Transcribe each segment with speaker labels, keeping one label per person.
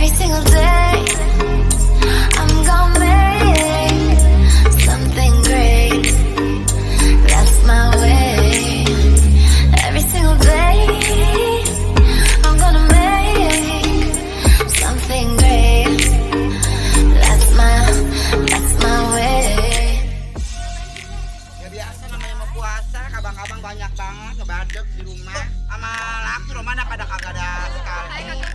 Speaker 1: Every single day I'm gonna make something great. That's my way. Every single day I'm gonna make something great. That's my way.
Speaker 2: Ya biasa namanya mau puasa, kabang-kabang banyak banget ngebadeg di rumah. Sama laki Romana pada kagak ada sekali.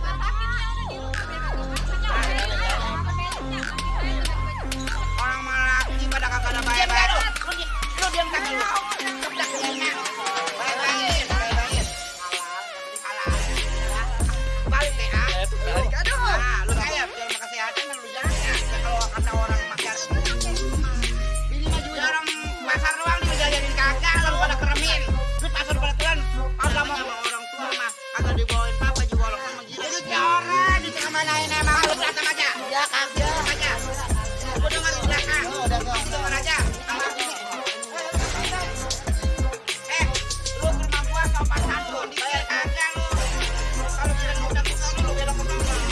Speaker 2: Orang sama laki pada kagak ada bayar. Lu diam kagak lu. Ceplak kulitnya. Bayar. Balik deh ah. Balik aduh. Nah, lu kayak biar kesehatan lu jaga. Kalau kata orang makan. Ini maju orang pasar doang dijajanin kagak, lu pada keremin. Duit pasar pada tuan. Kagak mau sama orang tua mah. Kagak dibawain papa juga orang tua gitu. Itu orang di tengah manain emang lu berantem aja. Ya kagak aja. Gua dengar di belakang. Dengar aja. Sama sini. Lu ke rumah gua sopan santun dibayar kagak lu. Kalau bilang udah buka lu belok ke bawah.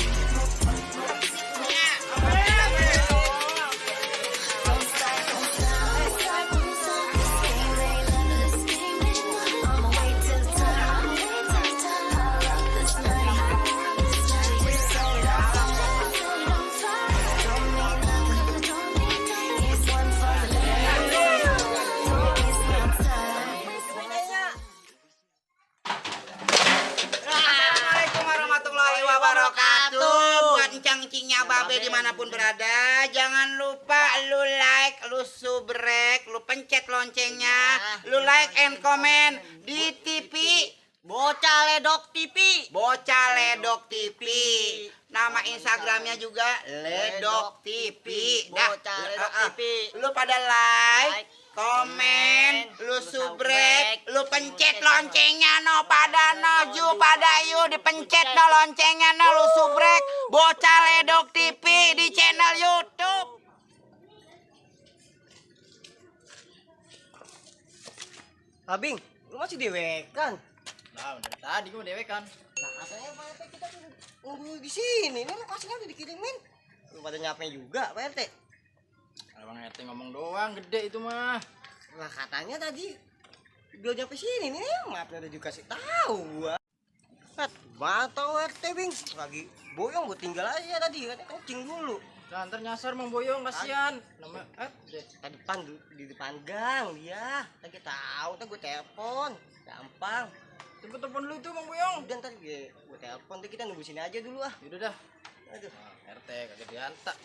Speaker 2: Assalamualaikum warahmatullahi wabarakatuh. Buat encang-encingnya babe dimanapun berada, jangan lupa lu like, lu subrek, lu pencet loncengnya, lu like and comment di TV
Speaker 3: Bocah Ledok TV.
Speaker 2: Bocah Ledok TV. Nama Instagramnya juga Ledok TV.
Speaker 3: Bocah Ledok TV.
Speaker 2: Lu pada like, komen, lu subrek, lu pencet loncengnya no pada no ju pada yu dipencet no loncengnya no lu subrek Bocah Ledok TV di channel YouTube.
Speaker 3: Abing, lu masih dewekan?
Speaker 4: Nah, dari tadi gua dewekan.
Speaker 3: Nah, katanya Pak RT kita tuh nunggu di sini. Ini lokasinya udah dikirimin. Lu pada nyampe juga, Pak RT.
Speaker 4: Abang RT ngomong doang, gede itu mah.
Speaker 3: Lah katanya tadi udah nyampe sini nih, maaf udah dikasih tahu gua. Batau RT Bing, lagi boyong gua tinggal aja tadi, katanya kencing dulu.
Speaker 4: Nah, ntar nyasar Mang Boyong, kasihan. Nama
Speaker 3: Tadi di depan gang dia. Tadi tahu, tadi gua telepon. Gampang.
Speaker 4: cepet telepon lu itu Mang Boyong.
Speaker 3: Udah ntar gua telepon, ntar kita nunggu sini aja dulu ah.
Speaker 4: Yaudah dah.
Speaker 3: Aduh.
Speaker 4: Nah, RT kagak diantak.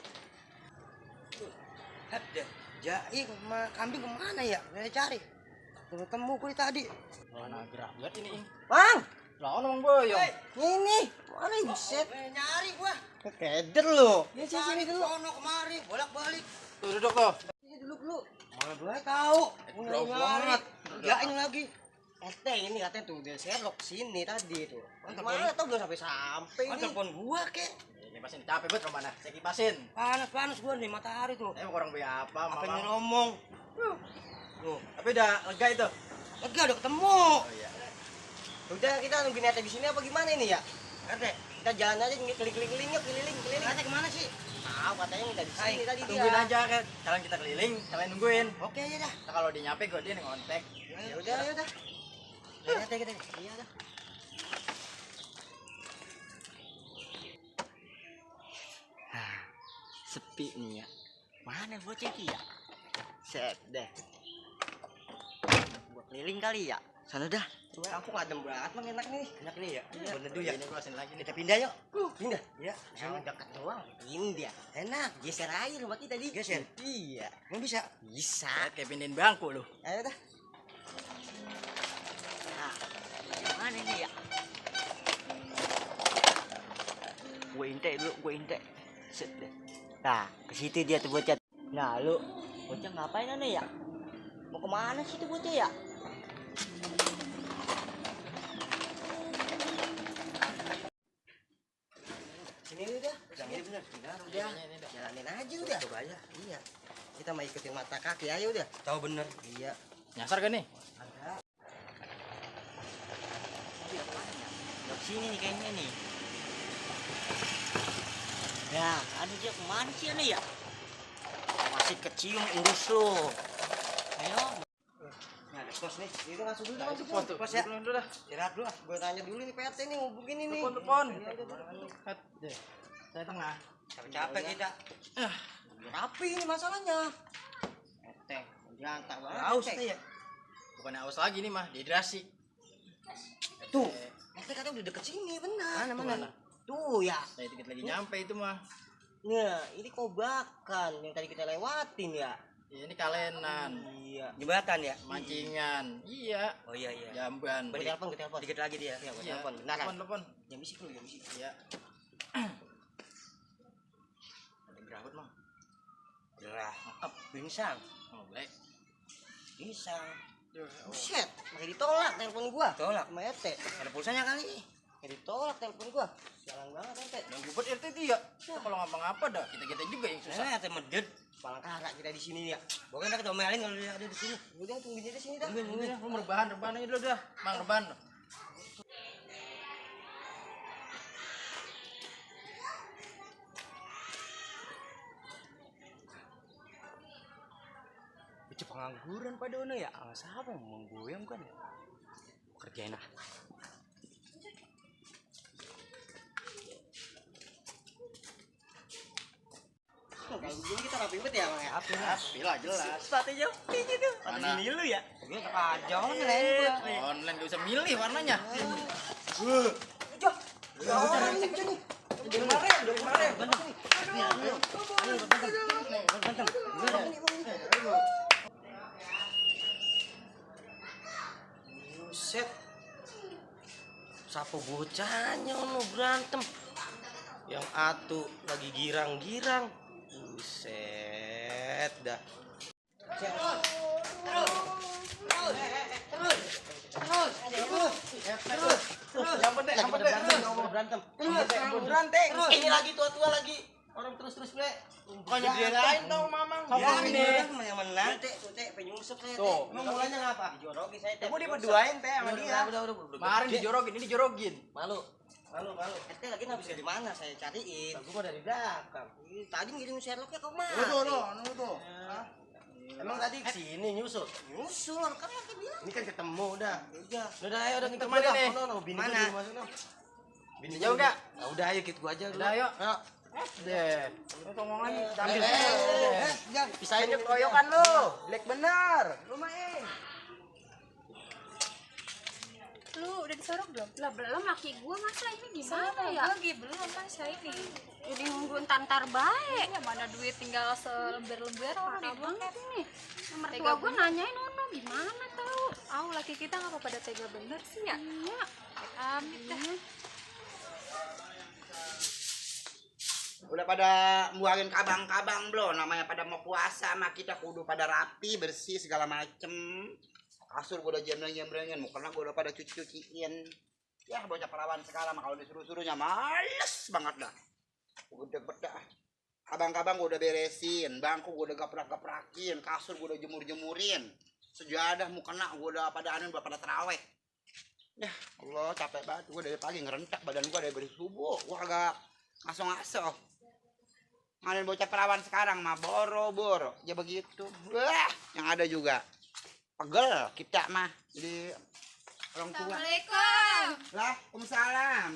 Speaker 3: Ada Jaing sama kambing kemana ya? Udah cari. Belum ketemu gue tadi.
Speaker 4: Mana gerak banget ini, Ing.
Speaker 3: Bang,
Speaker 4: Lawan Mang Boyong.
Speaker 3: ini mana buset?
Speaker 2: Nyari gua.
Speaker 3: Keder lo. Ini sini dulu.
Speaker 2: Sono kemari bolak-balik.
Speaker 4: Tuh duduk tuh.
Speaker 3: Ini dulu. Mana gue tahu.
Speaker 4: Jauh banget.
Speaker 3: Jaing lagi. RT ini katanya tuh dia serok sini tadi tuh. Mana tau belum sampai ini.
Speaker 2: Telepon gua kek.
Speaker 4: Ini pasin capek banget Romana. Saya kipasin.
Speaker 3: Panas gua nih matahari tuh.
Speaker 4: Mau orang beli apa,
Speaker 3: Apa
Speaker 4: Mama?
Speaker 3: yang ngomong?
Speaker 4: Tuh, tapi udah lega itu.
Speaker 3: Lega udah ketemu.
Speaker 4: Oh iya.
Speaker 3: Udah kita nungguin RT di sini apa gimana ini ya? RT, kita jalan aja keliling-keliling yuk, keliling. RT kemana sih? Tahu katanya minta di sini tadi dia.
Speaker 4: Tungguin aja kan. Kalian kita keliling, kalian nungguin.
Speaker 3: Oke aja dah.
Speaker 4: Nah, kalau dia nyampe gue dia ngontek.
Speaker 3: Ya udah. RT kita. Iya dah. Sepi nih ya. Mana bocah ya? Set deh. Buat keliling kali ya. Sana dah. Cuma aku ngadem banget mah enak nih. Enak nih ya. Iya. Bener ya.
Speaker 4: Ini gue asin lagi nih.
Speaker 3: Kita pindah yuk. Pindah. Ya. Jangan dekat doang. Pindah. Enak. Geser aja rumah kita di. Geser. Iya. Nggak bisa. Bisa.
Speaker 4: Kayak pindahin bangku lu.
Speaker 3: Ayo dah. Nah, mana ini ya? Gue inte. Set deh. Nah, ke situ dia tuh bocah. Nah, lu bocah ngapain aneh ya? Mau kemana sih tuh bocah ya? Sini udah. Ini bener. Udah. Jalanin aja udah. Coba aja. Iya. Kita mau ikutin mata kaki aja udah. Tahu bener. Iya.
Speaker 4: Nyasar kan nih?
Speaker 3: Ada. Sini nih kayaknya nih. Ya, ada dia kemana sih nih ya? Masih kecium indus lo. Ayo. Nah, ada pos nih. Itu langsung dulu.
Speaker 4: Nah, itu pos tuh.
Speaker 3: Pos ya.
Speaker 4: Dulu dah.
Speaker 3: Istirahat dulu. Gue tanya dulu nih PT nih hubungin ini.
Speaker 4: Telepon. Deh. Saya tengah.
Speaker 3: Capek-capek kita. Rapi ini masalahnya. Teh, jangan banget.
Speaker 4: Haus
Speaker 3: Teh.
Speaker 4: nih ya. Bukan haus lagi nih mah, dehidrasi.
Speaker 3: Tuh, Teh katanya udah deket sini, benar.
Speaker 4: Mana?
Speaker 3: Tuh ya.
Speaker 4: Saya dikit lagi nyampe itu mah.
Speaker 3: Nah, ini kobakan yang tadi kita lewatin ya.
Speaker 4: Ya, ini kalenan,
Speaker 3: Iya. Jembatan ya?
Speaker 4: mancingan. Iya.
Speaker 3: Oh iya iya.
Speaker 4: Jamban.
Speaker 3: Gue telepon. Dikit lagi dia. Ya, gue
Speaker 4: Iya.
Speaker 3: telepon. Beneran.
Speaker 4: Telepon.
Speaker 3: Jam bisik lu, jam bisik.
Speaker 4: Iya. Ada berapa mah?
Speaker 3: Gerah. Bingsang.
Speaker 4: Oh, baik.
Speaker 3: Bingsang.
Speaker 4: Duh,
Speaker 3: Buset, makanya ditolak telepon gua. Tolak sama RT. Ada pulsanya kali. Makanya ditolak telepon gua. Jalan banget RT.
Speaker 4: yang buat RT dia. Kalau ngapa-ngapa dah, kita juga yang susah.
Speaker 3: RT medit. Palang karak kita di sini ya. Pokoknya kita domelin kalau dia ada di sini. Udah tungguin dia di sini dah.
Speaker 4: Ini dah, lu rebahan aja dulu dah. Mang rebahan.
Speaker 3: Bocah pengangguran pada ono ya. Alas apa mau goyang kan ya. Kerjain ah. Kalau begini kita rapi banget ya, Bang ya.
Speaker 4: Api lah jelas.
Speaker 3: Sepatunya tinggi tuh.
Speaker 4: Mana?
Speaker 3: Ini lu ya. Ini aja online gua.
Speaker 4: Online gak usah milih warnanya.
Speaker 3: Buset. Sapo bocahnya ono berantem. Yang atu lagi girang-girang. Buset dah. Berantem. Ini lagi tua-tua lagi. Orang terus-terus ble.
Speaker 4: Pokoknya dia lain dong, Mamang.
Speaker 3: Ya, ini yang menang teh, teh penyusup saya teh.
Speaker 4: Tuh.
Speaker 3: Emang mulanya ngapa? Dijorogi saya teh.
Speaker 2: Mau diberduain teh sama dia.
Speaker 3: Udah.
Speaker 4: Kemarin dijorogin, ini dijorogin.
Speaker 3: Malu. Teh lagi habis dari mana saya cariin. Aku mah dari belakang. Tadi ngirim Sherlocknya kok mah.
Speaker 2: Tuh.
Speaker 3: Emang tadi kesini nyusul? Nyusul, kan lagi bilang. Ini kan ketemu udah. Udah ayo udah kita
Speaker 4: Kemana
Speaker 3: main
Speaker 4: nih?
Speaker 3: Bini
Speaker 2: Mana?
Speaker 3: Bini
Speaker 4: Jauh nggak?
Speaker 3: Udah ayo ikut gua aja dulu.
Speaker 4: Udah, ayo. Deh. Lu songong lagi. Ambil.
Speaker 3: Pisahin yuk
Speaker 2: Keroyokan lu. Jelek bener. Lu main.
Speaker 5: Lu udah disorok belum? Lah belum, laki gua masa ini gimana ya? Gua lagi belum masa ini. Jadi nungguin tantar baik. Ya mana duit tinggal selembar-lembar orang banget nih. Mertua gua nanyain Nono gimana tahu? Laki kita ngapa pada tega bener sih ya? Iya. Amit dah.
Speaker 2: Udah pada buangin kabang-kabang belum? Namanya pada mau puasa mah kita kudu pada rapi, bersih segala macem. Kasur gua udah jembreng-jembrengin, mukena gua udah pada cuci-cuciin. Ya bocah perawan sekarang mah kalau disuruh-suruhnya males banget dah. Gua udah bedah. Kabang-kabang gua udah beresin, bangku gua udah gaprak-gaprakin, kasur gua udah jemur-jemurin. Sejadah mukena gua udah pada udah pada terawih. Ya Allah capek banget, gua dari pagi ngerentak badan gua dari subuh, gua agak ngaso-ngaso. Ngalahin bocah perawan sekarang mah boro-boro ya begitu. Wah, yang ada juga pegel kita mah jadi orang tua.
Speaker 5: Assalamualaikum.
Speaker 2: Lah, Waalaikumsalam.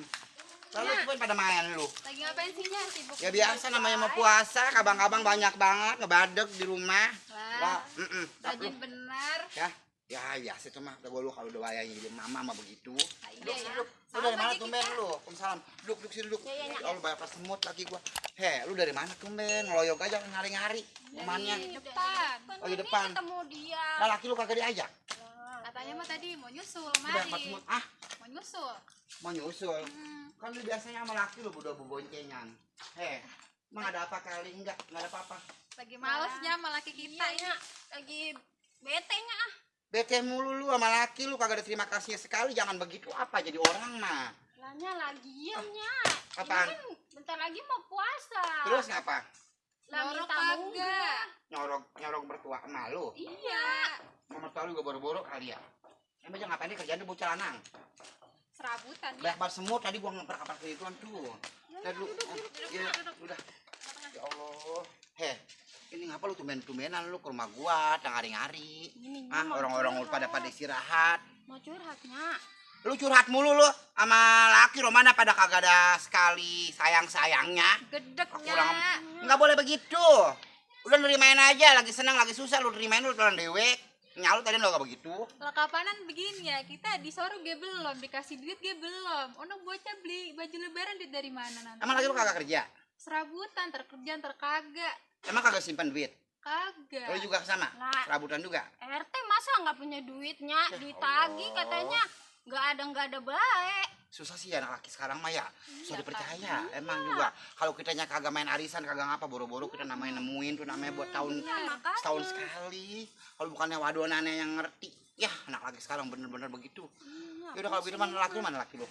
Speaker 2: Lalu pun pada main lu.
Speaker 5: Lagi ngapain sih Nya? Sibuk.
Speaker 2: Ya biasa namanya mau puasa, kabang-kabang banyak banget ngebadeg di rumah.
Speaker 5: Lah,
Speaker 2: Tak lu.
Speaker 5: rajin bener.
Speaker 2: Ya biasa itu mah. Gue lu kalau udah wayang jadi mama mah begitu.
Speaker 5: Iya ya.
Speaker 2: Lu dari mana tumben lu? Waalaikumsalam. Duduk sini duduk.
Speaker 5: Ya,
Speaker 2: Ya Allah banyak semut lagi gua. Lu dari mana tumben? Ngeloyok aja nyari-nyari. Kemana?
Speaker 5: Di depan.
Speaker 2: Oh, di depan.
Speaker 5: Ketemu dia.
Speaker 2: Lah laki lu kagak diajak.
Speaker 5: Katanya mah tadi mau nyusul
Speaker 2: Udah dapat
Speaker 5: mari.
Speaker 2: semut.
Speaker 5: Mau nyusul.
Speaker 2: Mau nyusul. Kan lu biasanya sama laki lu udah boncengan. Emang ada apa kali? Enggak ada apa-apa.
Speaker 5: Lagi malesnya sama laki kita ya. Lagi bete nya ah.
Speaker 2: Bete mulu lu sama laki lu kagak ada terima kasihnya sekali. Jangan begitu apa jadi orang mah.
Speaker 5: Lanya lagiannya.
Speaker 2: Apaan?
Speaker 5: Ini kan bentar lagi mau puasa.
Speaker 2: Terus ngapa?
Speaker 5: Lah minta kagak.
Speaker 2: Nyorok bertua sama lu.
Speaker 5: Iya.
Speaker 2: Mama tahu lu gua boro-boro kali ya. Emang jangan ngapain dia kerjaan dia bocah lanang.
Speaker 5: Serabutan ya.
Speaker 2: Banyak banget semut tadi gua ngeprak-ngeprak ke ituan tuh.
Speaker 5: Ya
Speaker 2: Nah dulu. Iya, udah. Ya Allah. Heh, ini ngapa lu tumben-tumbenan lu ke rumah gua tengah hari-hari? Ah, orang-orang udah pada istirahat.
Speaker 5: Mau curhat, Nyak.
Speaker 2: Lu curhat mulu lu sama laki Romana pada kagak ada sekali sayang-sayangnya.
Speaker 5: Gedek,
Speaker 2: Kurang
Speaker 5: Nyak.
Speaker 2: nggak boleh begitu. Udah nerimain aja, lagi senang lagi susah lu nerimain lu telan dewek. Nyalu tadi lo gak begitu.
Speaker 5: Lah kapanan begini ya, kita disorong ge belum, dikasih duit ge belum. Ono bocah beli baju lebaran duit dari mana nanti?
Speaker 2: Emang lagi lu kagak kerja?
Speaker 5: Serabutan, terkerjaan terkagak.
Speaker 2: Emang kagak simpan duit?
Speaker 5: Kagak.
Speaker 2: Lu juga sama?
Speaker 5: Lah.
Speaker 2: Serabutan juga?
Speaker 5: RT masa nggak punya duitnya? Duit tagi katanya nggak ada baik.
Speaker 2: Susah sih anak laki sekarang mah ya. Susah dipercaya. Emang juga kalau kitanya kagak main arisan kagak ngapa boro-boro kita namanya nemuin tuh namanya buat tahun
Speaker 5: makanya.
Speaker 2: setahun sekali. Kalau bukannya wadonannya yang ngerti. Ya anak laki sekarang bener-bener begitu. Ya udah kalau gitu mana laki lu?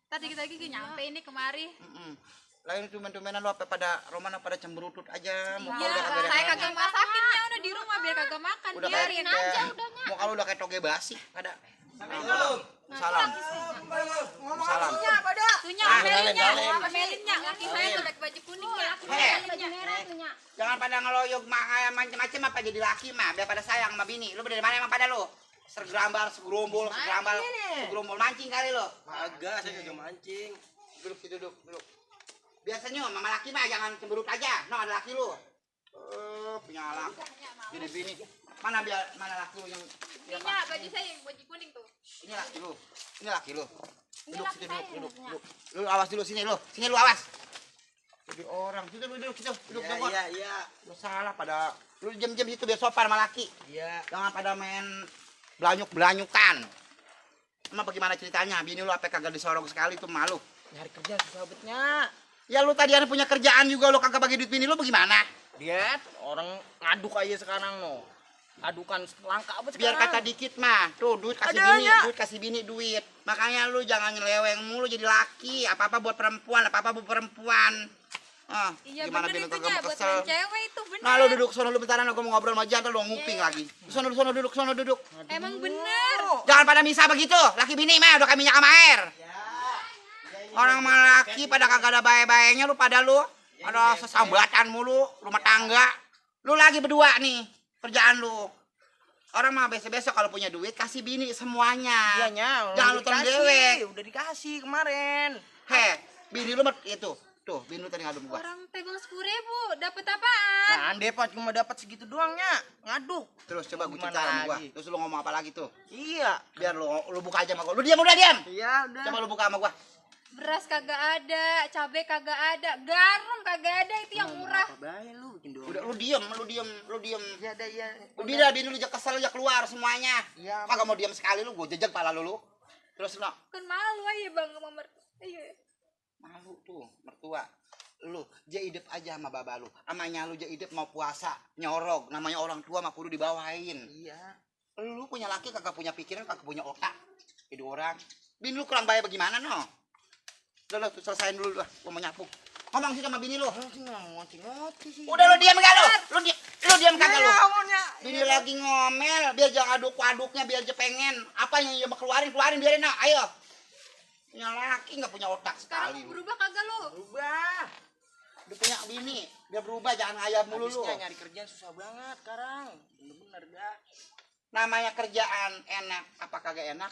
Speaker 5: Tadi kita lagi nyampe ini kemari.
Speaker 2: Lain tumen-tumenan lu apa pada Romana pada cemberutut aja. Muka
Speaker 5: Iya,
Speaker 2: udah kagak ada
Speaker 5: saya
Speaker 2: kayak-
Speaker 5: kagak masakinnya udah di rumah biar kagak makan.
Speaker 2: udah
Speaker 5: Biarin
Speaker 2: kayak
Speaker 5: aja udahnya.
Speaker 2: muka lu udah kayak toge basi pada. Salam. Salam.
Speaker 5: Tuhnya
Speaker 2: Ah,
Speaker 5: Melinnya, laki saya tuh pakai baju kuning ya. Baju merah tuh, Nyak.
Speaker 2: Jangan pada ngeloyok macam-macam apa jadi laki mah biar pada sayang sama bini. Lu dari mana emang pada lu? Segerombol mancing kali lu.
Speaker 3: Kagak, saya kagak mancing.
Speaker 2: Duduk. Biasanya mama laki mah jangan cemberut aja. No ada laki lu. Punya laki. Jadi bini. Mana laki lu yang
Speaker 5: Ininya baju saya yang baju kuning tuh.
Speaker 2: Ini laki lu. Duduk situ duduk. Lu awas dulu sini lu. Sini lu awas. Jadi orang situ duduk.
Speaker 3: Iya.
Speaker 2: Lu salah pada lu jam-jam situ biar sopan sama laki.
Speaker 3: Iya.
Speaker 2: Jangan pada main belanyuk-belanyukan. Emang bagaimana ceritanya? Bini lu apa kagak disorong sekali tuh malu.
Speaker 3: Nyari kerja susah betnya.
Speaker 2: Ya lu tadi ada punya kerjaan juga lu kagak bagi duit bini lu bagaimana?
Speaker 3: Dia orang ngaduk aja sekarang no. Adukan langka apa sekarang?
Speaker 2: Biar kata dikit mah. Tuh duit kasih
Speaker 3: Ada,
Speaker 2: bini,
Speaker 3: Nya.
Speaker 2: duit kasih bini duit. Makanya lu jangan nyeleweng mulu jadi laki. Apa-apa buat perempuan. Ah,
Speaker 5: Iya
Speaker 2: gimana
Speaker 5: bener
Speaker 2: bini
Speaker 5: itu
Speaker 2: kagak
Speaker 5: Nya,
Speaker 2: mau
Speaker 5: buat
Speaker 2: kesel?
Speaker 5: main cewek itu bener.
Speaker 2: Nah lu duduk sono lu bentaran aku mau ngobrol sama jantan lu nguping lagi. Sono duduk.
Speaker 5: Emang bener.
Speaker 2: Jangan pada misah begitu. Laki bini mah udah kayak minyak sama air. Orang mah laki pada kagak ada bae-baenya lu pada lu. Ada sesambatan mulu, rumah tangga. Lu lagi berdua nih kerjaan lu. Orang mah besok-besok kalau punya duit kasih bini semuanya.
Speaker 3: Iya, Nya.
Speaker 2: Jangan lu telan dewek.
Speaker 3: Udah dikasih kemarin.
Speaker 2: Heh, bini lu itu. Tuh, bini lu tadi ngadu gua.
Speaker 5: Orang tebang 10.000 dapat apaan?
Speaker 3: Nah, Depat cuma dapat segitu doang, Nya. Ngaduk.
Speaker 2: Terus coba gua
Speaker 3: Gimana
Speaker 2: cerita sama gua.
Speaker 3: lagi?
Speaker 2: Terus lu ngomong apa lagi tuh?
Speaker 3: Iya.
Speaker 2: Biar lu buka aja sama gua. Lu diam udah diam.
Speaker 3: Iya, udah.
Speaker 2: Coba lu buka sama gua.
Speaker 5: Beras kagak ada, cabai kagak ada, garam kagak ada, itu yang murah.
Speaker 3: Apa bae lu bikin doang.
Speaker 2: Udah lu diem.
Speaker 3: Iya, dah iya.
Speaker 2: Udah bini lu aja kesel aja keluar semuanya.
Speaker 3: Iya.
Speaker 2: Kagak mau diam sekali lu, gua jejak pala lu. Terus lu
Speaker 5: Kan malu aja bang sama mertua. Iya.
Speaker 2: malu tuh mertua. Lu hidup aja sama baba lu. Amanya lu hidup mau puasa, nyorog. Namanya orang tua mah kudu dibawain.
Speaker 3: Iya.
Speaker 2: Lu punya laki kagak punya pikiran, kagak punya otak. Jadi orang. Bini lu kurang bayar bagaimana no? Udah tuh selesain dulu lah, gua mau nyapu. Ngomong sih sama bini lu.
Speaker 3: Ngoti sih.
Speaker 2: Udah lu diam enggak lu? Lu diam kagak lu?
Speaker 3: Awalnya.
Speaker 2: Bini lagi ngomel, biar jangan aduk-aduknya, biar aja pengen. Apa yang dia mau keluarin biarin no. Ayo. Punya laki nggak punya otak
Speaker 5: Sekarang
Speaker 2: sekali.
Speaker 5: berubah kagak lu?
Speaker 2: Berubah. Udah punya bini, biar berubah jangan ayam mulu lu.
Speaker 3: Habisnya nyari kerjaan susah banget sekarang. Bener-bener dah.
Speaker 2: Namanya kerjaan enak apa kagak enak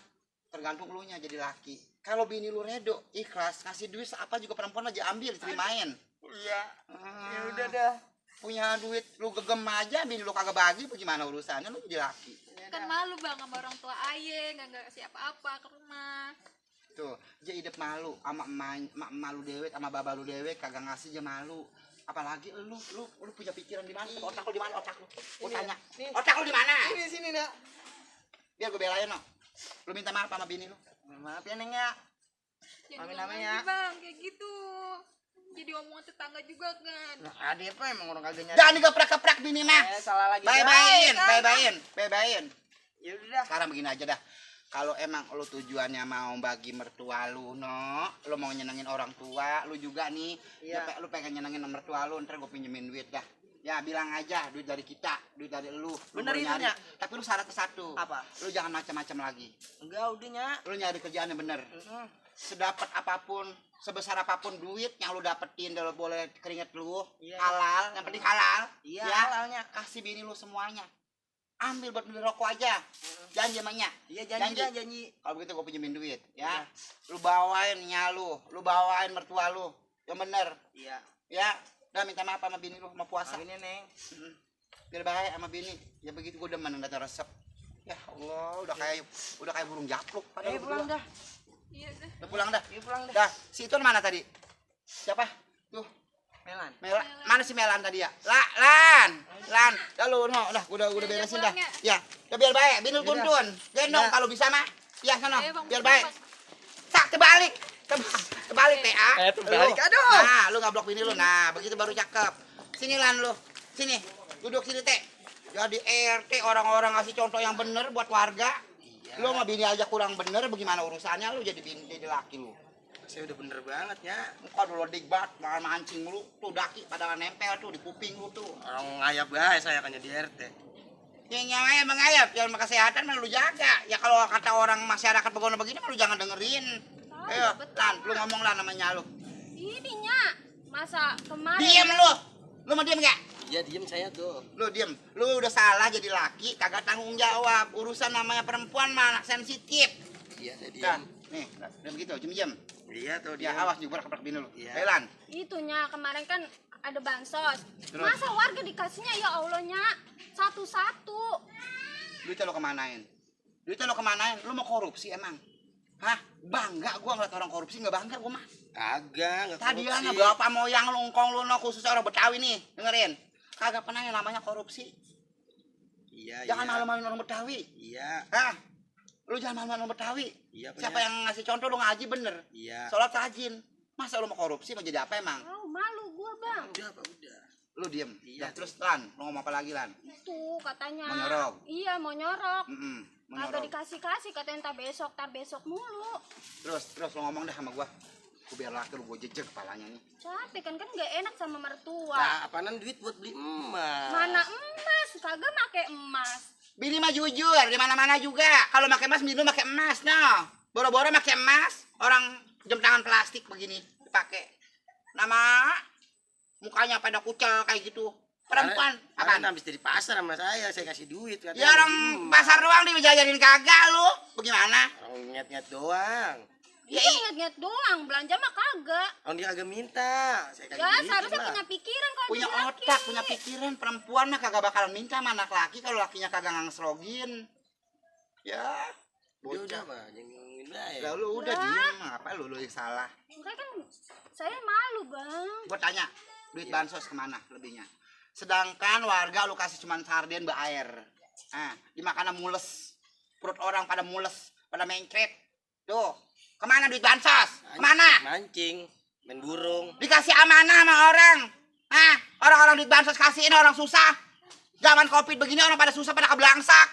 Speaker 2: tergantung lu nya jadi laki. Kalau bini lu redo, ikhlas, ngasih duit apa juga perempuan aja ambil, terimain.
Speaker 3: Iya.
Speaker 2: Ah,
Speaker 3: Ya udah dah.
Speaker 2: punya duit lu gegem aja, bini lu kagak bagi, bagaimana urusannya lu jadi laki.
Speaker 5: Kan malu bang sama orang tua aye, nggak kasih apa-apa ke rumah.
Speaker 2: Tuh, dia hidup malu sama emak lu dewek sama baba lu dewek kagak ngasih aja malu. Apalagi lu punya pikiran di mana? Otak lu di mana otak lu? Gua tanya.
Speaker 3: nih.
Speaker 2: Otak lu di mana?
Speaker 3: Sini nak.
Speaker 2: Biar gue belain no. Lu minta maaf sama bini lu.
Speaker 3: Maaf ya, Neng ya.
Speaker 5: Jangan
Speaker 3: Amin,
Speaker 5: ngomong
Speaker 3: amin,
Speaker 5: lagi,
Speaker 3: ya.
Speaker 5: bang kayak gitu. Jadi omongan tetangga juga kan.
Speaker 3: Nah, ada apa emang orang kagak nyari?
Speaker 2: Jangan digeprak-geprak bini mah.
Speaker 3: Salah lagi.
Speaker 2: Bye-byein.
Speaker 3: Ya udah.
Speaker 2: Sekarang begini aja dah. Kalau emang lu tujuannya mau bagi mertua lu, no, lu mau nyenengin orang tua, lu juga nih,
Speaker 3: Iya.
Speaker 2: lu pengen nyenengin mertua lu, ntar gue pinjemin duit dah. Ya bilang aja, duit dari kita, duit dari lu.
Speaker 3: Bener
Speaker 2: boleh
Speaker 3: itu,
Speaker 2: nyari.
Speaker 3: Nya.
Speaker 2: Tapi lu syaratnya satu.
Speaker 3: Apa?
Speaker 2: Lu jangan macam-macam lagi.
Speaker 3: Enggak, udah, Nya.
Speaker 2: Lu nyari kerjaan yang bener. sedapat apapun, sebesar apapun duit yang lu dapetin, kalau boleh keringet lu,
Speaker 3: Iya.
Speaker 2: halal, yang penting halal.
Speaker 3: Iya,
Speaker 2: ya,
Speaker 3: halalnya.
Speaker 2: kasih bini lu semuanya. Ambil buat beli rokok aja. Janji emangnya.
Speaker 3: Iya, janji.
Speaker 2: Kalau begitu gue pinjemin duit, ya. Lu bawain nyalu, lu bawain mertua lu. Yang bener.
Speaker 3: Iya.
Speaker 2: Ya, udah minta maaf sama bini lu, mau puasa.
Speaker 3: Ini Neng.
Speaker 2: Biar baik sama bini. Ya begitu gue demen ngeliat resep. Ya Allah, udah kayak burung japluk. Padahal
Speaker 3: Pulang
Speaker 2: berdua.
Speaker 3: dah.
Speaker 5: Iya deh.
Speaker 2: Udah pulang dah.
Speaker 3: Iya, pulang dah.
Speaker 2: Dah, si Itun mana tadi? Siapa? Tuh,
Speaker 3: Melan.
Speaker 2: Mana si Melan tadi ya? Lan. Dah lu, no, udah beresin dah.
Speaker 5: pulang
Speaker 2: Ya, udah biar baik. Bini lu
Speaker 3: Udah.
Speaker 2: tuntun. Gendong
Speaker 3: Udah.
Speaker 2: kalau bisa mah. Ya sana,
Speaker 5: Ayo, Bang,
Speaker 2: biar
Speaker 5: pulang,
Speaker 2: baik. Tak terbalik. Terbalik teh, ah.
Speaker 3: terbalik,
Speaker 2: Lu.
Speaker 3: aduh.
Speaker 2: Nah, lu ngablok bini lu. Nah, begitu baru cakep. Sini Lan lu. Sini. Duduk sini, Teh. Jadi RT orang-orang ngasih contoh yang bener buat warga.
Speaker 3: Iya.
Speaker 2: Lu sama bini aja kurang bener, bagaimana urusannya lu jadi bini jadi laki lu.
Speaker 3: Saya udah bener banget ya.
Speaker 2: Muka dulu dikbat, makan mancing lu, tuh daki pada nempel tuh di kuping lu tuh.
Speaker 3: Orang ngayap guys, saya kan jadi RT.
Speaker 2: Yang nyawanya mengayap, yang kesehatan mah lu jaga. Ya kalau kata orang masyarakat begono begini mah lu jangan dengerin. Ayo, Lan, lu ngomong Lan namanya lu.
Speaker 5: Ininya masa kemarin
Speaker 2: Diem lu. Lu mau diem gak?
Speaker 3: Iya, diem saya tuh.
Speaker 2: Lu diem. Lu udah salah jadi laki, kagak tanggung jawab. Urusan namanya perempuan mah anak sensitif.
Speaker 3: Iya, saya
Speaker 2: Dah,
Speaker 3: diem.
Speaker 2: nih, udah begitu, jam-jam.
Speaker 3: Iya tuh
Speaker 2: Ya,
Speaker 3: dia.
Speaker 2: awas juga keprek bini lu.
Speaker 3: Iya.
Speaker 2: Ayo, Lan.
Speaker 5: itunya kemarin kan ada bansos.
Speaker 2: Terus?
Speaker 5: Masa warga dikasihnya ya Allahnya satu-satu.
Speaker 2: Duitnya lo kemanain? Lu mau korupsi emang? Hah? Bangga gua ngeliat orang korupsi, nggak bangga gua mah.
Speaker 3: Kagak, enggak
Speaker 2: Tadi
Speaker 3: korupsi.
Speaker 2: ana bapak moyang lu, ngkong lu, no, khusus orang Betawi nih, dengerin. Kagak pernah yang namanya korupsi.
Speaker 3: Iya,
Speaker 2: Jangan
Speaker 3: iya.
Speaker 2: malu-maluin orang Betawi.
Speaker 3: Iya,
Speaker 2: Hah? Lu jangan malu-maluin orang Betawi.
Speaker 3: iya.
Speaker 2: Siapa yang ngasih contoh lu ngaji bener?
Speaker 3: Iya.
Speaker 2: Sholat rajin. Masa lu mau korupsi mau jadi apa emang?
Speaker 5: Oh, malu gua, Bang.
Speaker 3: Udah, Pak, udah.
Speaker 2: Lu diem.
Speaker 3: Iya.
Speaker 2: Dah, terus Lan, lu ngomong apa lagi Lan?
Speaker 5: Itu katanya.
Speaker 2: Mau nyorok?
Speaker 5: Iya, mau nyorok.
Speaker 2: Mau
Speaker 5: Agak
Speaker 2: nyorok.
Speaker 5: dikasih-kasih katanya tar besok mulu.
Speaker 2: Terus lu ngomong dah sama gua. Gua biar laki lu gua jejek kepalanya nih.
Speaker 5: Capek kan nggak enak sama mertua.
Speaker 3: Nah, apaanan duit buat beli emas?
Speaker 5: Mana emas, kagak make emas.
Speaker 2: Bini mah jujur, di mana-mana juga. Kalau pakai emas, bini lu pakai emas, no. Boro-boro pakai emas, orang jam tangan plastik begini dipakai. Nama mukanya pada kucel kayak gitu. Perempuan,
Speaker 3: Apaan?
Speaker 2: apaan?
Speaker 3: Habis dari pasar sama saya kasih duit. Katanya
Speaker 2: Ya orang
Speaker 3: beli emas.
Speaker 2: pasar doang dijajarin kagak lu. Bagaimana?
Speaker 3: Orang nyet-nyet doang.
Speaker 2: Ya,
Speaker 5: Iya inget-inget doang, belanja mah kagak.
Speaker 3: Orang dia agak minta. Saya kasih
Speaker 5: Ya
Speaker 3: duit
Speaker 5: seharusnya
Speaker 3: lah.
Speaker 5: punya pikiran kalau
Speaker 2: punya
Speaker 5: jadi laki.
Speaker 2: otak, punya pikiran. Perempuan mah kagak bakalan minta sama anak laki kalau lakinya kagak ngeslogin. Ya,
Speaker 3: Udah,
Speaker 2: bocah.
Speaker 3: Pak. Jangan ngomongin saya.
Speaker 2: Lalu udah
Speaker 5: Ya.
Speaker 2: diem, apa lu yang salah?
Speaker 5: Makanya kan saya malu, Bang.
Speaker 2: Gue tanya, duit bansos kemana lebihnya? Sedangkan warga lu kasih cuman sarden air. Nah, dimakan mules. Perut orang pada mules, pada mencret. Tuh, kemana duit bansos? Kemana?
Speaker 3: Mancing, main burung.
Speaker 2: Dikasih amanah sama orang. Nah, orang-orang duit bansos kasihin orang susah. Zaman covid begini orang pada susah, pada keblangsak.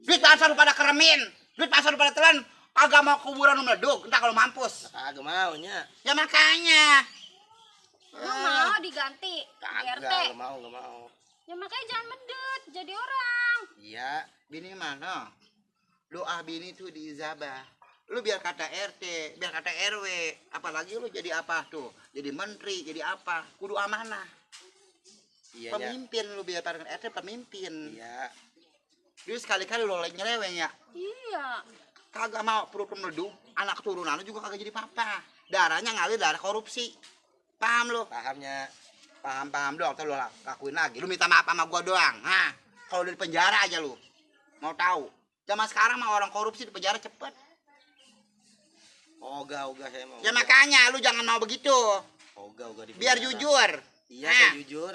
Speaker 2: Duit bansos lu pada keremin. Duit bansos lu pada telan. Kagak mau kuburan lu meleduk, entah kalau mampus.
Speaker 3: Kagak maunya.
Speaker 2: Ya makanya.
Speaker 5: Lu mau diganti
Speaker 3: Kagak,
Speaker 5: RT.
Speaker 3: nggak mau.
Speaker 5: Ya makanya jangan medit jadi orang.
Speaker 3: Iya.
Speaker 2: Bini mana? Doa bini tuh diizabah. Lu biar kata RT, biar kata RW, apalagi lu jadi apa tuh? Jadi menteri, jadi apa? Kudu amanah.
Speaker 3: Iya, ya.
Speaker 2: Pemimpin lu biar pada RT pemimpin.
Speaker 3: Iya.
Speaker 2: Jadi sekali-kali lu nyeleweng ya.
Speaker 5: Iya.
Speaker 2: Kagak mau perut meleduk, anak keturunan lu juga kagak jadi papa. Darahnya ngalir darah korupsi. Paham lu?
Speaker 3: Pahamnya.
Speaker 2: Paham doang, terus lu lakuin lagi. Lu minta maaf sama gua doang. Nah, kalau dari penjara aja lu. Mau tahu? Zaman sekarang mah orang korupsi di penjara cepet.
Speaker 3: Ogah saya mau.
Speaker 2: Ya makanya lu jangan mau begitu.
Speaker 3: Ogah di
Speaker 2: Biar
Speaker 3: penjara.
Speaker 2: jujur.
Speaker 3: Iya,
Speaker 2: Nah,
Speaker 3: saya jujur.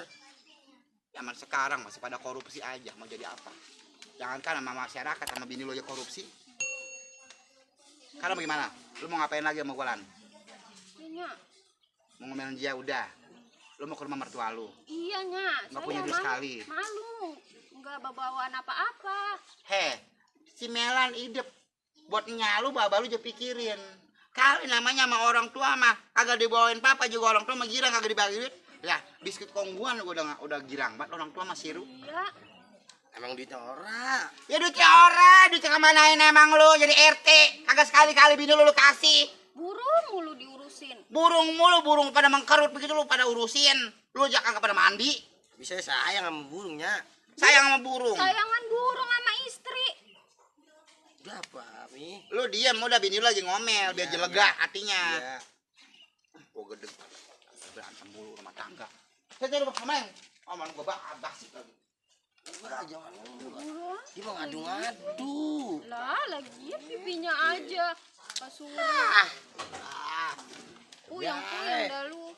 Speaker 2: zaman sekarang masih pada korupsi aja, mau jadi apa? Jangankan sama masyarakat, sama bini lu aja korupsi. Sekarang bagaimana? Lu mau ngapain lagi sama gua Lan?
Speaker 5: Iya.
Speaker 2: Mau ngomelin dia udah. Lu mau ke rumah mertua lu.
Speaker 5: Iya, Nya.
Speaker 2: Nggak punya duit sekali.
Speaker 5: Malu. Enggak bawaan apa-apa.
Speaker 2: Si Melan hidup buat nyalu baba lu aja pikirin. Kali namanya sama orang tua mah kagak dibawain papa juga orang tua mah girang kagak dibagi duit. Ya, biskuit kongguan gua udah girang banget orang tua mah siru.
Speaker 5: Iya.
Speaker 3: Emang duitnya ora.
Speaker 2: Ya duitnya ora, duitnya kemanain emang lu jadi RT? Kagak sekali-kali bini lu kasih.
Speaker 5: Burung mulu diurusin.
Speaker 2: Burung mulu, burung pada mengkerut begitu lu pada urusin. Lu aja kagak pada mandi.
Speaker 3: Bisa sayang sama burungnya.
Speaker 2: Sayang sama burung.
Speaker 5: Sayangan burung sama istri.
Speaker 3: Udah apa, Mi?
Speaker 2: Lu diam udah bini lu lagi ngomel biar lega hatinya.
Speaker 3: Iya.
Speaker 2: Gua gede. Berantem mulu rumah tangga. Saya udah kemarin. Omongan gua basi lagi.
Speaker 3: Wah, jangan lu. Dia mau ngadu-ngadu.
Speaker 5: Lah, lagi pipinya aja. Pasuruh. Puyang dah lu.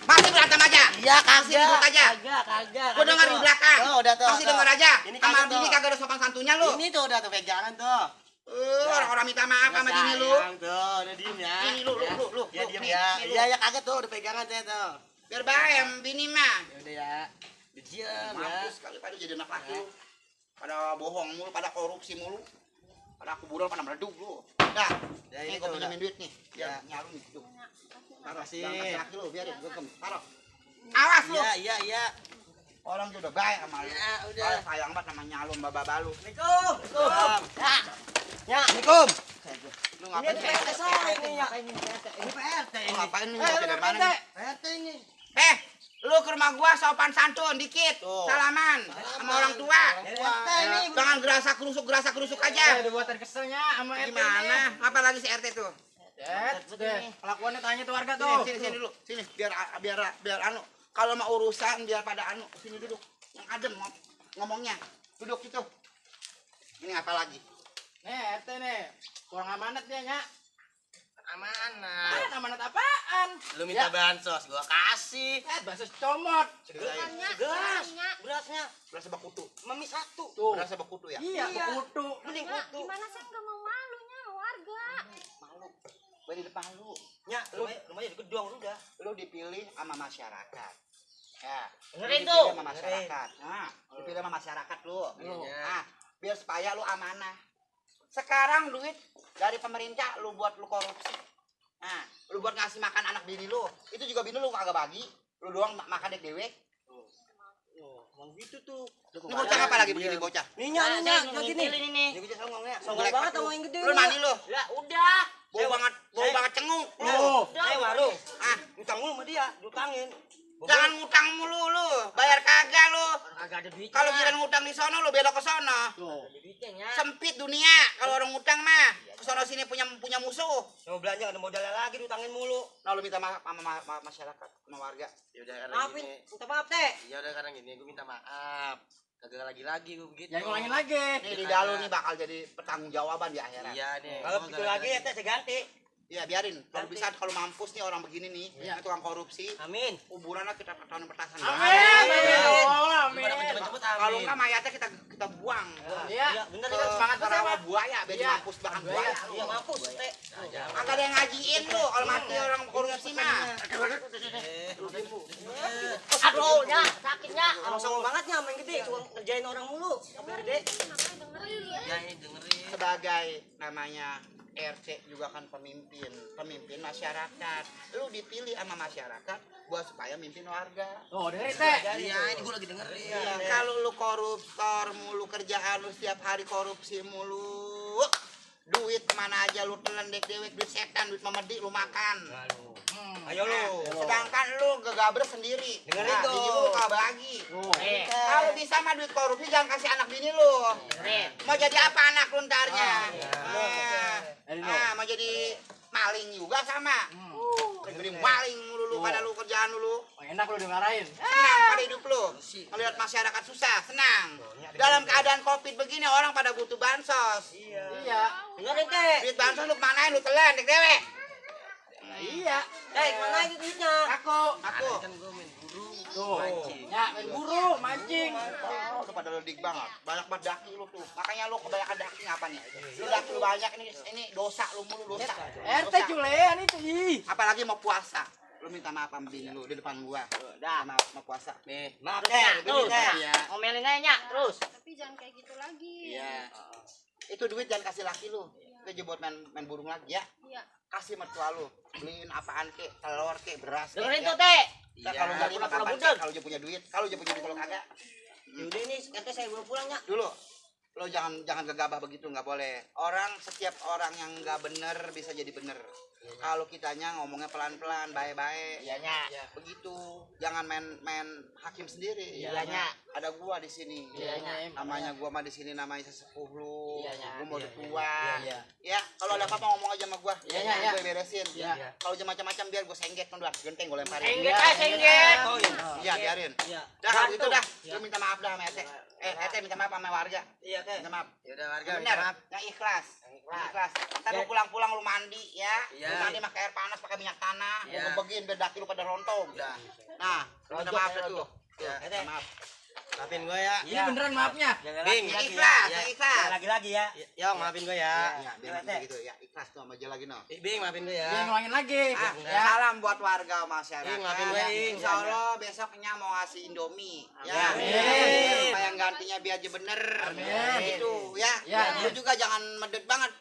Speaker 2: Masih berantem aja.
Speaker 3: Iya,
Speaker 2: Masih ribut aja.
Speaker 3: Kagak.
Speaker 2: Gua denger di belakang.
Speaker 3: Tuh, udah tuh.
Speaker 2: Masih denger aja.
Speaker 3: Ini
Speaker 2: Sama
Speaker 3: kagak
Speaker 2: bini
Speaker 3: tuh.
Speaker 2: kagak ada sopan santunnya lu.
Speaker 3: Ini tuh udah tuh pegangan tuh.
Speaker 2: Orang-orang minta maaf sama bini lu.
Speaker 3: Sayang tuh, udah diem ya.
Speaker 2: Ini lu.
Speaker 3: Ya diem
Speaker 2: Nih,
Speaker 3: ya.
Speaker 2: nih, lu.
Speaker 3: Iya, ya kagak tuh, udah pegangan saya tuh.
Speaker 2: Biar bayam bini mah.
Speaker 3: Ya udah ya. Diem ya.
Speaker 2: Mampus sekali pada jadi anak laki lu. Pada bohong mulu, pada korupsi mulu. Pada kuburan pada meleduk lu. Dah,
Speaker 3: Ya,
Speaker 2: ini
Speaker 3: ini
Speaker 2: gua
Speaker 3: tuh
Speaker 2: pinjamin
Speaker 3: udah.
Speaker 2: duit nih. Biar
Speaker 3: Ya.
Speaker 2: nyalun gitu. Taruh
Speaker 3: Makasih.
Speaker 2: jangan kasih laki lu, biarin gua taruh. Awas lu.
Speaker 3: Iya.
Speaker 2: Orang tuh udah baik sama lu.
Speaker 3: Ya, udah.
Speaker 2: Kayak sayang banget sama nyalun baba lu.
Speaker 3: Assalamualaikum.
Speaker 2: Ya.
Speaker 3: Ya.
Speaker 2: Assalamualum. Lu
Speaker 3: Ini
Speaker 2: ngapain
Speaker 3: PRT saya ini ya. Ini PRT
Speaker 2: Lu
Speaker 3: ini.
Speaker 2: ngapain lu?
Speaker 3: Eh,
Speaker 2: Dari
Speaker 3: lu
Speaker 2: mana
Speaker 3: PRT.
Speaker 2: nih?
Speaker 3: PRT ini.
Speaker 2: Lu ke rumah gua sopan santun dikit.
Speaker 3: Tuh.
Speaker 2: Salaman sama orang tua.
Speaker 3: PRT ini.
Speaker 2: Jangan gerasa kerusuk aja.
Speaker 4: Udah buatan keselnya sama RT
Speaker 2: Gimana? Apalagi si RT tuh?
Speaker 4: Deh, kelakuannya tanya tuh warga tuh.
Speaker 2: Sini dulu. Sini biar anu. Kalau mau urusan biar pada anu. Sini duduk. Yang adem ngomongnya. Duduk situ. Ini apa lagi?
Speaker 4: Nih, RT nih. Kurang amanat dia, Nyak.
Speaker 3: Amanah.
Speaker 4: Amanat apaan?
Speaker 3: Lu minta bansos, gua kasih.
Speaker 4: Bakso comot.
Speaker 3: Segelas. Berasnya.
Speaker 2: Berasa bakutu.
Speaker 3: Mami satu.
Speaker 4: Tuh.
Speaker 2: Berasa bakutu ya?
Speaker 4: Iya, bekutu.
Speaker 3: Mending
Speaker 5: Enggak,
Speaker 3: kutu.
Speaker 5: gimana sih nggak mau malunya warga?
Speaker 2: Malu. Gua di depan lu.
Speaker 3: Nya, rumahnya di gedung udah.
Speaker 2: Lu dipilih sama masyarakat. Ya.
Speaker 3: Dengerin
Speaker 2: Lu
Speaker 3: tuh.
Speaker 2: dipilih sama masyarakat. Nah, dipilih sama masyarakat lu.
Speaker 3: Iya.
Speaker 2: Nah, biar supaya lu amanah. Sekarang duit dari pemerintah lu buat lu korupsi. Nah, lu buat ngasih makan anak bini lu. Itu juga bini lu kagak bagi. Lu doang makan dek dewek.
Speaker 3: Emang gitu tuh.
Speaker 2: Ini bocah apa lagi begini bocah?
Speaker 3: Nih nya gini. Ini bocah songongnya. Songong banget sama yang gede.
Speaker 2: Lu mandi lu.
Speaker 3: Ya udah.
Speaker 2: Bau banget cengung. Lu.
Speaker 4: Tuh.
Speaker 3: Saya warung.
Speaker 2: Ah,
Speaker 3: Utang mulu sama dia, utangin.
Speaker 2: jangan ngutang mulu lu. Bayar kagak lu.
Speaker 3: Agak ada duit.
Speaker 2: Kalau giliran ngutang di sono lu belok ke sono.
Speaker 4: Tuh.
Speaker 3: Ada duitnya nya.
Speaker 2: Sempit dunia kalau orang ngutang mah. Ke sono sini punya musuh.
Speaker 3: Mau belanja ada modalnya lagi diutangin mulu.
Speaker 2: Nah, lu minta maaf sama masyarakat, sama warga.
Speaker 6: Ya udah karena
Speaker 3: Maafin,
Speaker 6: gini.
Speaker 3: minta maaf teh.
Speaker 6: Ya udah karena gini gue minta maaf. Kagak lagi gue begitu.
Speaker 4: Jangan ngulangin lagi.
Speaker 2: Nih lidah lu nih bakal jadi pertanggungjawaban di akhirat.
Speaker 6: Iya nih.
Speaker 3: Kalau
Speaker 6: gua
Speaker 3: begitu
Speaker 6: gara-gara
Speaker 3: lagi ya teh saya ganti.
Speaker 2: Iya biarin. Kalau
Speaker 3: Nanti.
Speaker 2: bisa kalau mampus nih orang begini nih,
Speaker 4: Iya.
Speaker 2: ini tukang korupsi,
Speaker 3: Amin.
Speaker 2: kuburannya kita tahun petasan.
Speaker 4: Amin.
Speaker 6: Pada cepet-cepet
Speaker 2: Kalau
Speaker 6: amin.
Speaker 2: enggak mayatnya kita buang.
Speaker 4: Iya.
Speaker 3: Iya, bener
Speaker 2: Ke
Speaker 3: ya.
Speaker 4: semangat tuh,
Speaker 2: rawa
Speaker 4: Pak.
Speaker 2: buaya, biar
Speaker 4: Iya.
Speaker 2: mampus bahkan
Speaker 4: Buaya.
Speaker 2: buaya.
Speaker 3: Iya, mampus teh.
Speaker 2: Agak ada yang ngajiin lu kalau mati orang korupsi mah.
Speaker 3: Aduh, nya, sakitnya. Orang songong banget nya, main gede, suka ngerjain orang mulu. Sampai gede.
Speaker 6: Ya ini dengerin.
Speaker 2: Sebagai namanya RT juga kan pemimpin masyarakat. Lu dipilih sama masyarakat buat supaya mimpin warga.
Speaker 4: Tuh, dari teh.
Speaker 6: Iya ini gue lagi dengerin.
Speaker 2: Iya, kalau lu koruptor mulu kerjaan lu setiap hari korupsi mulu. Duit kemana aja lu telan dek dewek, duit setan, duit memedi lu makan.
Speaker 3: Ayo lu.
Speaker 2: Sedangkan lu gegaber sendiri.
Speaker 3: Dengerin tuh.
Speaker 2: Bini lu kagak bagi.
Speaker 4: Tuh.
Speaker 2: Kalau bisa mah duit korupsi jangan kasih anak bini lu. Mau jadi apa anak lu ntarnya? Mau jadi maling juga sama. Jadi maling mulu lu pada lu kerjaan lu.
Speaker 4: Enak lu dimarahin.
Speaker 2: Senang pada hidup lu. Melihat masyarakat susah, senang. Dalam keadaan Covid begini orang pada butuh bansos.
Speaker 4: Iya.
Speaker 3: Dengerin teh.
Speaker 2: Duit bansos lu kemanain lu telan dek dewek.
Speaker 4: Iya.
Speaker 3: Teh, mana itu duitnya?
Speaker 4: Aku.
Speaker 2: Aku.
Speaker 6: Kan gue main burung.
Speaker 4: Tuh.
Speaker 6: Mancing.
Speaker 4: Ya, main buru, mancing.
Speaker 2: Oh, udah pada ledik banget. Banyak banget daki lu tuh. Makanya lu kebanyakan daki apa nih? Lu daki lu banyak ini dosa lu mulu dosa.
Speaker 4: RT
Speaker 2: Dosa.
Speaker 4: culean itu. Ih.
Speaker 2: Apalagi mau puasa. Lu minta maaf sama bini lu di depan gua. Udah, maaf mau puasa.
Speaker 6: Nih.
Speaker 3: Maaf teh, terus.
Speaker 2: Iya.
Speaker 3: Ngomelin aja nya, terus.
Speaker 5: Tapi jangan kayak gitu lagi.
Speaker 2: Iya. Itu duit jangan kasih laki lu. Itu aja buat main burung lagi ya.
Speaker 5: Iya.
Speaker 2: Kasih mertua lu. Beliin apaan kek, telur kek, beras kek.
Speaker 3: Dengerin
Speaker 2: ya.
Speaker 3: tuh teh.
Speaker 2: Nah, kalau nggak lima
Speaker 3: Kalau
Speaker 2: kapan
Speaker 3: budeg.
Speaker 2: kalau dia punya duit, kalau dia punya duit kalau kagak.
Speaker 3: Yaudah nih, RT saya bawa pulang ya.
Speaker 2: Dulu, lo jangan gegabah begitu, nggak boleh. Setiap orang yang nggak bener bisa jadi bener. Kalau kitanya ngomongnya pelan-pelan, baik-baik.
Speaker 6: Iyanya.
Speaker 2: Begitu, jangan main hakim sendiri.
Speaker 6: Iyanya.
Speaker 2: Ada gua di sini.
Speaker 6: Iyanya.
Speaker 2: Namanya gua mah di sini namanya sesepuh lu.
Speaker 6: Iyanya.
Speaker 2: Gua mau udah tua.
Speaker 6: Iya.
Speaker 2: Ya, kalau ada apa-apa ngomong aja sama gua.
Speaker 6: Iyanya.
Speaker 2: Gue beresin.
Speaker 6: Iya.
Speaker 2: Kalau macam-macam biar gua sengget kan dua genteng gua lemparin.
Speaker 6: Sengget.
Speaker 2: Iya, biarin.
Speaker 3: Iya.
Speaker 2: Dah kalau gitu dah, lu minta maaf dah sama RT. RT minta maaf sama warga.
Speaker 3: Iya, Teh.
Speaker 2: Minta maaf.
Speaker 6: Ya udah warga
Speaker 2: Yang
Speaker 6: minta
Speaker 2: bener,
Speaker 6: maaf.
Speaker 2: yang ikhlas. Ikhlas. Ntar lu pulang-pulang lu mandi ya. Lu mandi pakai air panas, pakai minyak tanah. Lu ngebegiin biar daki lu pada rontok. Nah, lu minta maaf dah tuh.
Speaker 3: Ya,
Speaker 2: Minta maaf.
Speaker 3: maafin gue ya.
Speaker 4: Ini beneran maafnya.
Speaker 3: Jangan
Speaker 2: Bing,
Speaker 3: lagi
Speaker 2: ikhlas,
Speaker 3: ya.
Speaker 2: ikhlas.
Speaker 3: Jangan lagi ya. Yong, maafin gue ya.
Speaker 2: Iya, biar
Speaker 3: Ya, Teh.
Speaker 2: gitu ya. Ikhlas tuh sama aja lagi no.
Speaker 3: Bing, maafin gue ya.
Speaker 4: Dia ngulangin lagi.
Speaker 2: Ya. Salam buat warga masyarakat.
Speaker 3: Ing, maafin gue, Ing.
Speaker 2: Insya Allah besoknya mau ngasih Indomie. Ya.
Speaker 4: Amin.
Speaker 2: Supaya gantinya biar aja bener.
Speaker 4: Amin.
Speaker 2: Gitu ya.
Speaker 4: Ya,
Speaker 2: Lu juga jangan medit banget.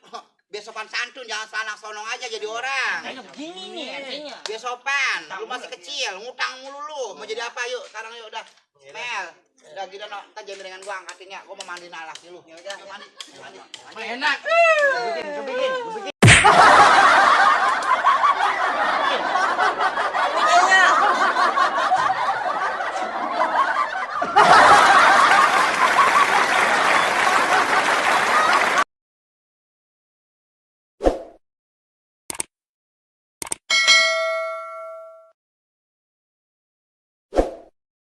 Speaker 2: Besokan santun, jangan salah sonong aja jadi orang.
Speaker 3: Kayak begini nih artinya.
Speaker 2: Besopan, lu masih kecil, ngutang mulu lu. Mau jadi apa yuk? Sekarang yuk udah. Mel, udah gitu no, ntar jam dengan gua angkatin ya. Gua mau mandiin laki lu. Ya udah, mandi.
Speaker 4: Enak.
Speaker 3: Gue bikin.